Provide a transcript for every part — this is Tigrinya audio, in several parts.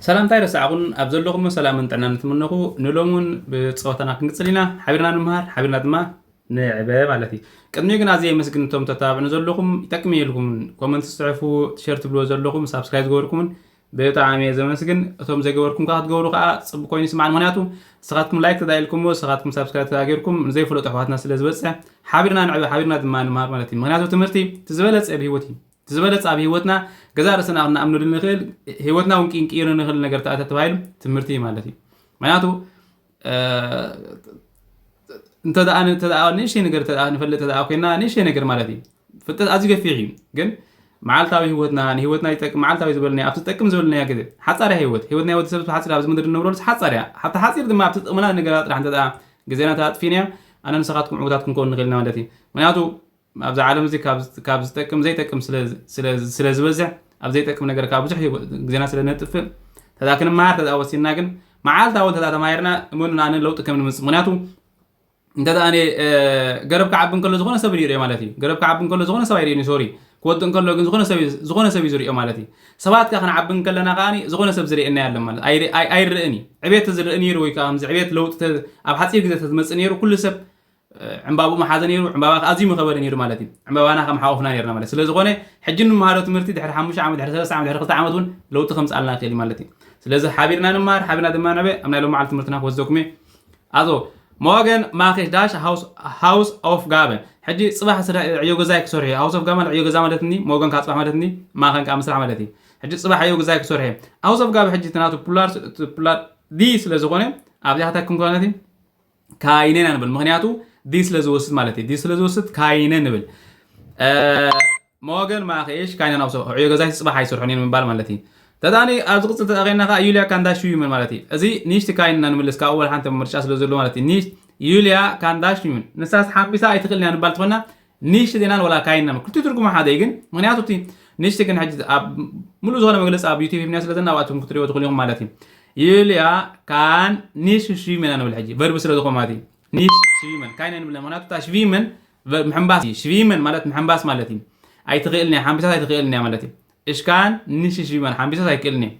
ሰላምታ ኣይረሳዕኹን። ኣብ ዘለኹም ሰላምን ጥዕናን ትምነኹ። ንሎም እውን ብፀወታና ክንቅፅል ኢና። ሓቢርና ንምሃር፣ ሓቢርና ድማ ንዕበ ማለት እዩ። ቅድሚኡ ግን ኣዝየ የመስግን እቶም ተተባብዕኑ ዘለኹም፣ ይጠቅም እየ ኢልኩም ኮመንት ትፅሕፉ፣ ሸር ትብልዎ ዘለኹም፣ ሳብስክራይብ ዝገበርኩምን ብጣዕሚ እየ ዘመስግን። እቶም ዘይገበርኩም ከዓ ክትገብሩ ከዓ ፅቡቅ ኮይኑ ይስማዕን። ምክንያቱ ንስኻትኩም ላይክ ተዳኢልኩምዎ፣ ንስኻትኩም ሳብስክራይብ ተዳጌርኩም ንዘይፈለጡ ኣሕዋትና ስለ ዝበፅሕ ሓቢርና ንዕበ፣ ሓቢርና ድማ ንምሃር ማለት እዩ። ምክንያቱ ትምህርቲ እቲ ዝበለፀ ኣብ ህይወት እዩ። እቲ ዝበለፀ ኣብ ህይወትና ገዛ ርእስና ክንኣምነሉ ንኽእል፣ ህይወትና እውን ክንቅይሮ ንኽእል ነገር ተኣተ ተባሂሉ ትምህርቲ እዩ ማለት እዩ። ምክንያቱ እንተደኣ ንእሽተይ ነገር ተደኣ ንፈልጥ ተደኣ ኮይና ንእሽተይ ነገር ማለት እዩ። ፍልጠት ኣዝዩ ገፊሕ እዩ፣ ግን መዓልታዊ ህይወትና ንህይወትና ይጠቅም መዓልታዊ ዝበልናዮ ኣብቲ ዝጠቅም ዝበልናዮ ግዜ ሓፃርያ ህይወት ህይወት ናይ ወዲ ሰብ ሓፂር ኣብዚ ምድሪ ንብረሉ ሓፃርያ ሓቲ ሓፂር ድማ ኣብቲ ጥቕምና ነገራት ጥራሕ እንተደኣ ግዜና ተኣጥፊናዮ ኣነ ንስኻትኩም ዕውታት ክንከውን ንኽእል ኢና ማለት እዩ። ምክንያቱ ኣብዚ ዓለም እዚ ካብ ዝጠቅም ዘይጠቅም ስለ ዝበዝሕ ኣብ ዘይጠቅም ነገር ካብ ብዙሕ ግዜና ስለ ነጥፍእ ተዳ ክንመሃር ተዳ ወሲና ግን መዓልታዊ ተዳ ተማሂርና እመኑና ኣነ ለውጢ ከም ንምፅእ ምክንያቱ እንተ ኣነ ገረብ ክዓቢ እንከሎ ዝኾነ ሰብ ይርእዮ ማለት እዩ። ገረብ ክዓቢ እንከሎ ዝኾነ ሰብ ኣይርእዮን እዩ ሶሪ ክወድእ እንከሎ ግን ዝኾነ ሰብ እዩ ዝርእዮ ማለት እዩ። ሰባት ከ ክንዓቢ እንከለና ከዓ ዝኾነ ሰብ ዝርእየና ያለን ማለት ኣይርእን እዩ። ዕቤት ዝርኢ ነይሩ ወይ ከዓ ከምዚ ዕቤት ለውጢ ኣብ ሓፂር ግዜ ተዝመፅእ ነይሩ ኩሉ ሰብ ዕምባብኡ መሓዘ ነይሩ። ዕምባባ ከዓ ኣዝዩ መኸበረ ነይሩ ማለት እዩ። ዕምባባና ከም ሓቆፍና ነርና ማለት ስለዝኾነ ሕጂ ንምሃሮ ትምህርቲ ድሕሪ ሓሙሽተ ዓመት ድሕሪ ሰለስተ ዓመት ድሕሪ ክልተ ዓመት እውን ለውጢ ከምፅኣልና ይኽእል ማለት እዩ። ስለዚ ሓቢርና ንመሃር ሓቢርና ድማ ንዕበ ኣብ ናይ ሎማዓል ትምህርትና ክወስደኩም እየ። ኣዞ ሞገን ማኬሽ ዳሽ ሃውስ ኦፍ ጋበ ሕጂ ፅባሕ ስለ ዕዮ ገዛይ ክሰርሑ እዩ ሃውስ ኦፍ ጋበ ዕዮ ገዛ ማለት ኒ ሞገን ከዓ ፅባሕ ማለት ኒ ማኸን ከዓ ምስራሕ ማለት እዩ። ሕጂ ፅባሕ ዕዮ ገዛይ ክሰርሑ እዩ ሃውስ ኦፍ ጋበ ሕጂ ትናቱ ፕላር ዲ ስለ ዝኾነ ኣብዚኣ ክተክም ኮነት ካይነ ኢና ንብል ምክንያቱ ዲ ስለ ዝወስድ ማለት እዩ ዲ ስለ ዝወስድ ካይነ ንብል። ሞገን ማኸሽ ካይነ ናብ ሰው ዕዮ ገዛይ ፅባሕ ኣይሰርሑን እዮም ምባል ማለት እዩ። ተዳኒ ኣብዚ ቅፅል ተዳኺና ከዓ ዩልያ ካንዳሽ ዩመን ማለት እዩ። እዚ ኒሽቲ ካይን ኢና ንምልስ ካብ ኣወል ሓንቲ ምርጫ ስለ ዘሎ ማለት እዩ። ኒሽ ዩልያ ካንዳሽ ዩመን ንሳስ ሓቢሳ ኣይትኽእልን እያ ንባል ትኾና ኒሽ ዜናን ወላ ካይን ናም ክልቲ ትርጉሙ ሓደ እዩ። ግን ምክንያቱ እቲ ኒሽቲ ግን ሕጂ ኣብ ሙሉእ ዝኾነ መግለፂ ኣብ ዩቲብ ሂብና ስለ ዘለና ኣብኣትኩም ክትሪኦ ትኽእሉ ኢኹም ማለት እዩ። ዩልያ ካን ኒሽ ሽዩም ኢና ንብል ሕጂ ቨርቢ ስለ ዝኾነ ማለት እዩ። ኒሽ ሽዩመን ካይን ንብል ምክንያቱ እታ ሽቪመን ምሕንባስ እዩ። ሽቪመን ማለት ምሕንባስ ማለት እዩ። ኣይትኽእልን እያ ሓንቢሳት ኣይትኽእልን እያ ማለት እዩ። እሽካን ኒሽ ሽዩመን ሓንቢሳት ኣይክእልን እየ።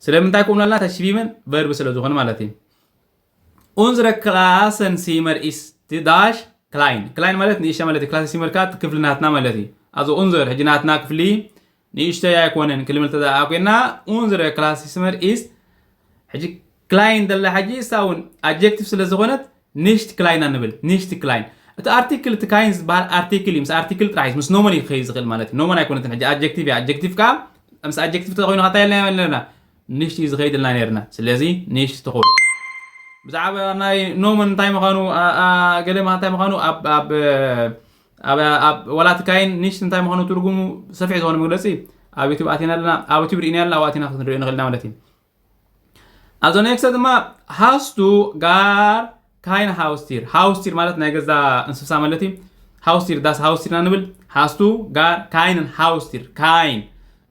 ስለምንታይ ከምኡ ናልና እታ ሽቪመን ቨርቢ ስለ ዝኾነ ማለት እዩ። Unsere Klassenzimmer ist dash klein. ክላይን ማለት ንእሽተ ማለት እዩ። ክላስ ሲመር ከዓ ክፍሊ ናትና ማለት እዩ። ኣዞ ኡንዘር ሕጂ ናትና ክፍሊ ንእሽተይ ኣይኮነን ክልምል ተደኣ ኮይና ኡንዝረ ክላስ ሲመር ኢስ ሕጂ ክላይን ደላ ሕጂ እሳ እውን ኣጀክቲቭ ስለ ዝኾነት ኒሽት ክላይና ንብል። ኒሽት ክላይን እቲ ኣርቲክል እቲ ካይን ዝበሃል ኣርቲክል እዩ። ምስ ኣርቲክል ጥራሕ እዩ ምስ ኖመን እዩ ክኸይድ ዝኽእል ማለት እዩ። ኖመን ኣይኮነትን ሕጂ ኣጀክቲቭ እያ። ኣጀክቲቭ ከዓ ምስ ኣጀክቲቭ ተኮይኑ ካታ የልና ኣለና ንሽት እዩ ዝኸይድልና ነርና። ስለዚ ንሽት ትኹን ብዛዕባ ናይ ኖመን እንታይ ምዃኑ ገለ እንታይ ምዃኑ ኣብ ወላቲ ካይን ንሽት እንታይ ምዃኑ ትርጉሙ ሰፊሕ ዝኾነ መግለፂ ኣብ ዩቱብ ኣቲና ኣለና። ኣብ ዩቱብ ርኢና ኣለና ኣብኡ ኣቲና ክንሪኦ ንኽእልና ማለት እዩ። Also nächste ድማ hast du gar kein Haustier. Haustier ማለት ናይ ገዛ እንስሳ ማለት እዩ። Haustier das Haustier ኢና ንብል። Hast du gar keinen Haustier. Kein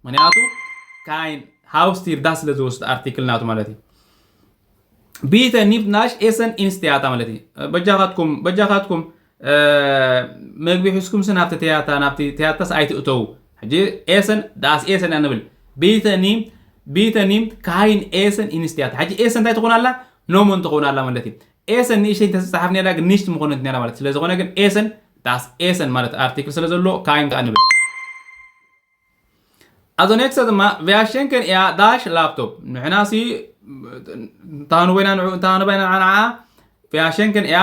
ምክንያቱ ካይን ሃውስቲር ዳስ ስለ ዝወስድ ኣርቲክል ናቱ ማለት እዩ። Bitte nehmt das Essen ins Theater ማለት እዩ። በጃኻትኩም በጃኻትኩም መግቢ ሒዝኩምሲ ናብቲ ቴያታ ናብቲ ቴያታስ ኣይትእተው። ሕጂ ኤሰን ዳስ ኤሰን እያ ንብል። Bitte nehmt Bitte nehmt kein Essen ins Theater። ሕጂ ኤሰን እንታይ ትኾን ኣላ? ኖመን ትኾን ኣላ ማለት እዩ። ኤሰን ንእሽተይ እንተዝፀሓፍ ነራ ግን ንሽት ምኾነት ነራ ማለት ስለዝኾነ ግን ኤሰን ዳስ ኤሰን ማለት ኣርቲክል ስለ ዘሎ ካይን ከዓ ንብል። ኣዞ ኔክስት ድማ ቪያሸንከን እያ ዳሽ ላፕቶፕ ንሕናሲ እንታንበይና ንዑ እንታንበይና ንዓ ቪያሸንከን እያ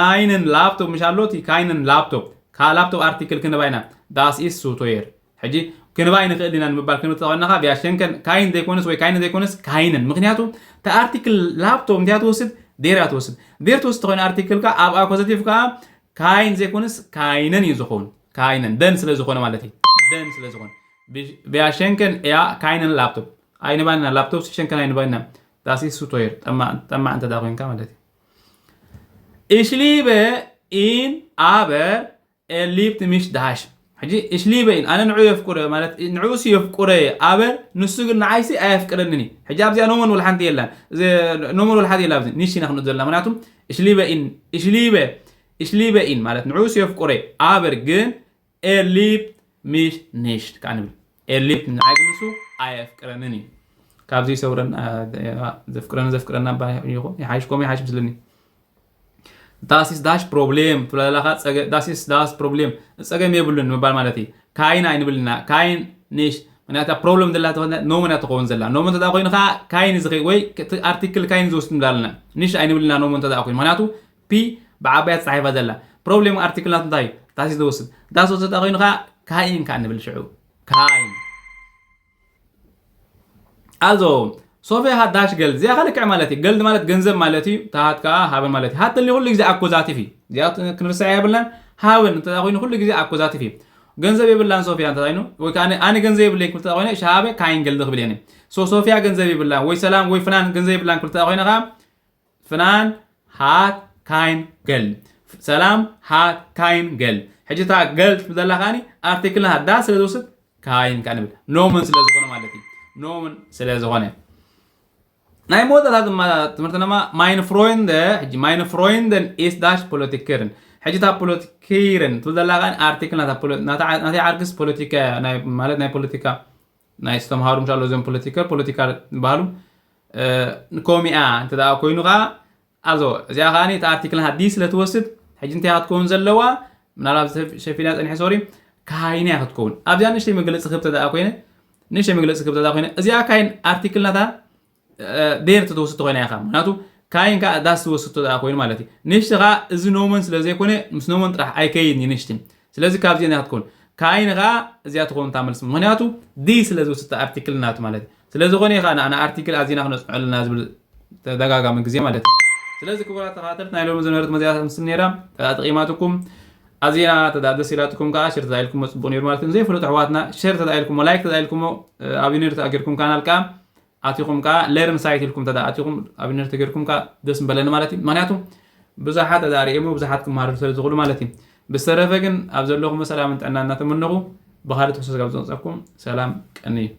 ኣይንን ላፕቶፕ ምሽ ኣሎ እቲ ካይንን ላፕቶፕ ካብ ላፕቶፕ ኣርቲክል ክንባይና ዳስ ኢስ ሱቶየር ሕጂ ክንባይ ንኽእል ኢና ንምባል ክንብል ተኾይና ካ ቪያሸንከን ካይን ዘይኮነስ ወይ ካይንን ዘይኮነስ ካይንን ምክንያቱ እቲ ኣርቲክል ላፕቶፕ እንቲያ ትወስድ ዴር እያ ትወስድ ዴር ትወስድ ተኾይኑ ኣርቲክል ካ ኣብ ኣኮዘቲቭ ካ ካይን ዘይኮነስ ካይነን እዩ ዝኾን ካይነን ደን ስለ ዝኾነ ማለት እዩ። ደን ስለ ዝኾነ ቪያሸንከን እያ ካይነን ላፕቶፕ ኣይንባልና ላፕቶፕ ሲሸንከን ኣይንባልና ዳስ ኢስ ሱቶየር ጠማዕ እንተ ደኣ ኮይንካ ማለት እዩ። Ich liebe ihn aber er liebt mich dash ሕጂ ich liebe ihn ኣነ ንዑ የፍቅሮ ማለት ንዑ ሲ የፍቅሮ እየ aber ንሱ ግን ንዓይሲ ኣየፍቅረንን እዩ። ሕጂ ኣብዚኣ ኖመን ወላ ሓንቲ የላን። ኖመን ወላ ሓንቲ የላ ኣብዚ ንሽ ኢና ክንኡ ዘለና ምክንያቱ ich liebe ihn ich liebe ich liebe ihn ማለት ንዑ ሲ የፍቅሮ እየ aber ግን er liebt mich nicht ከዓ ንብል er liebt ንዓይ ግን ንሱ ኣየፍቅረንን እዩ። ካብዚ ይሰውረን። ዘፍቅረን ዘፍቅረና ይኹን ይሓይሽ ኮም ይሓይሽ ምስልኒ። ዳሲስ ዳሽ ፕሮብሌም ትብላለኻ። ዳሲስ ዳስ ፕሮብሌም፣ ጸገም የብሉን ምባል ማለት እዩ። ካይን ኣይንብልና፣ ካይን ኒሽ። ምክንያቱ ፕሮብለም ዘላ ተኾነ ኖመን እያ ትኸውን ዘላ። ኖመን ተዳ ኮይኑ ከዓ ካይን ዝኸ ወይ ኣርቲክል ካይን ዝወስድ ንብላ ኣለና። ኒሽ ኣይንብልና ኖመን ተዳ ኮይኑ፣ ምክንያቱ ፒ ብዓባያ ተፃሒፋ ዘላ። ፕሮብሌም ኣርቲክል ናት እንታይ እዩ? ዳሲስ ዝወስድ። ዳስ ወስድ ተዳ ኮይኑ ከዓ ካይን ከዓ ንብል ሽዑ። ካይን ኣዞ ሶፊያ ሃት ዳሽ ገልድ እዚኣ ከልክዕ ማለት እዩ። ገልድ ማለት ገንዘብ ማለት እዩ። ታሃት ከዓ ሃበን ማለት እዩ። ሃት ተሊ ኩሉ ግዜ ኣኮዛቲፍ እዩ። እዚኣ ክንርስዓ የብልናን። ሃበን እንተ ኮይኑ ኩሉ ግዜ ኣኮዛቲፍ እዩ። ገንዘብ የብላን ሶፊያ እንተ ኮይኑ ወይ ከዓ ኣነ ገንዘብ የብለኝ ክልተ ኮይነ ሻሃበ ካይን ገልድ ክብል የኒ። ሶ ሶፊያ ገንዘብ የብላን ወይ ሰላም ወይ ፍናን ገንዘብ የብላን ክልተ ኮይነ ከዓ ፍናን ሃት ካይን ገልድ። ሰላም ሃት ካይን ገልድ። ሕጂ እታ ገልድ ትብል ዘላ ከዓኒ ኣርቲክል ሃት ዳ ስለ ዝወስድ ካይን ከ ንብል ኖምን ስለ ዝኾነ ማለት እዩ። ኖምን ስለ ዝኾነ ናይ መወዳእታ ድማ ትምህርትና ድማ ማይን ፍሮይንደ ሕጂ ማይን ፍሮይንደን ኢስ ዳሽ ፖለቲክርን። ሕጂ እታ ፖለቲክርን ትብል ዘላ ከዓኒ ኣርቲክል ናታ ፖለ- ናታ ዓ- ናተይ ዓርክስ ፖለቲካ ናይ ማለት ናይ ፖለቲካ ናይ ዝተምሃሩ ምሻሎ እዞም ፖለቲካ ፖለቲካ ዝበሃሉ ኮሚኣ እንተ ደኣ ኮይኑ ከዓ ኣዞ እዚኣ ከዓኒ እታ ኣርቲክል ሃዲ ስለ ትወስድ ሕጂ እንታይ ክትከውን ዘለዋ ምናልባት ሸፊና ፀኒሐ ሶሪ ካይን እያ ክትከውን ኣብዚኣ ንእሽተይ መግለፂ ክብ ተደኣ ኮይነ ንእሽተይ መግለፂ ክብ ተደኣ ኮይነ እዚኣ ካይን ኣርቲክል ናታ ዴር ትወስድ ተኮይና ኢኻ ምክንያቱ ካይን ከዓ ዳስ ትወስድ ተደኣ ኮይኑ ማለት እዩ ንእሽቲ ከዓ እዚ ኖመን ስለ ዘይኮነ ምስ ኖመን ጥራሕ ኣይከይድን እዩ ንእሽቲ ስለዚ ካብዚኤን እያ ክትከውን ካይን ከዓ እዚኣ ትኸውን እታ መልሲ ምክንያቱ ዲ ስለ ዝወስድ ኣርቲክል ናቱ ማለት እዩ ስለዝኾነ ኢኻ ንኣና ኣርቲክል ኣዚና ክነፅንዖ ኣለና ዝብል ተደጋጋሚ ግዜ ማለት እዩ ስለዚ ክቡራት ተኸታተልቲ ናይ ሎሚ ዝነበረት መዚኣ ምስ ነራ ተጠቂማትኩም ኣዚና ተዳ ደስ ኢላትኩም ከዓ ሸር ተዳኢልኩም ፅቡቅ ነይሩ ማለት እዩ ዘይፍለጡ ኣሕዋትና ሸር ተዳኢልኩሞ ላይክ ተዳኢልኩሞ ኣብ ዩኒር ተኣገርኩም ካናል ከዓ ኣቲኹም ከዓ ለርም ሳይት ኢልኩም ተዳ ኣቲኹም ኣብ ዩኒር ተገርኩም ከዓ ደስ ምበለኒ ማለት እዩ ምክንያቱ ብዙሓት ተዳ ሪኦሞ ብዙሓት ክመሃሩ ስለ ዝኽእሉ ማለት እዩ ብዝተረፈ ግን ኣብ ዘለኹም ሰላምን ጥዕና እናተመነኹ ብኻልእ ትሕሶ ስጋብ ዝመፀኩም ሰላም ቀኒ እዩ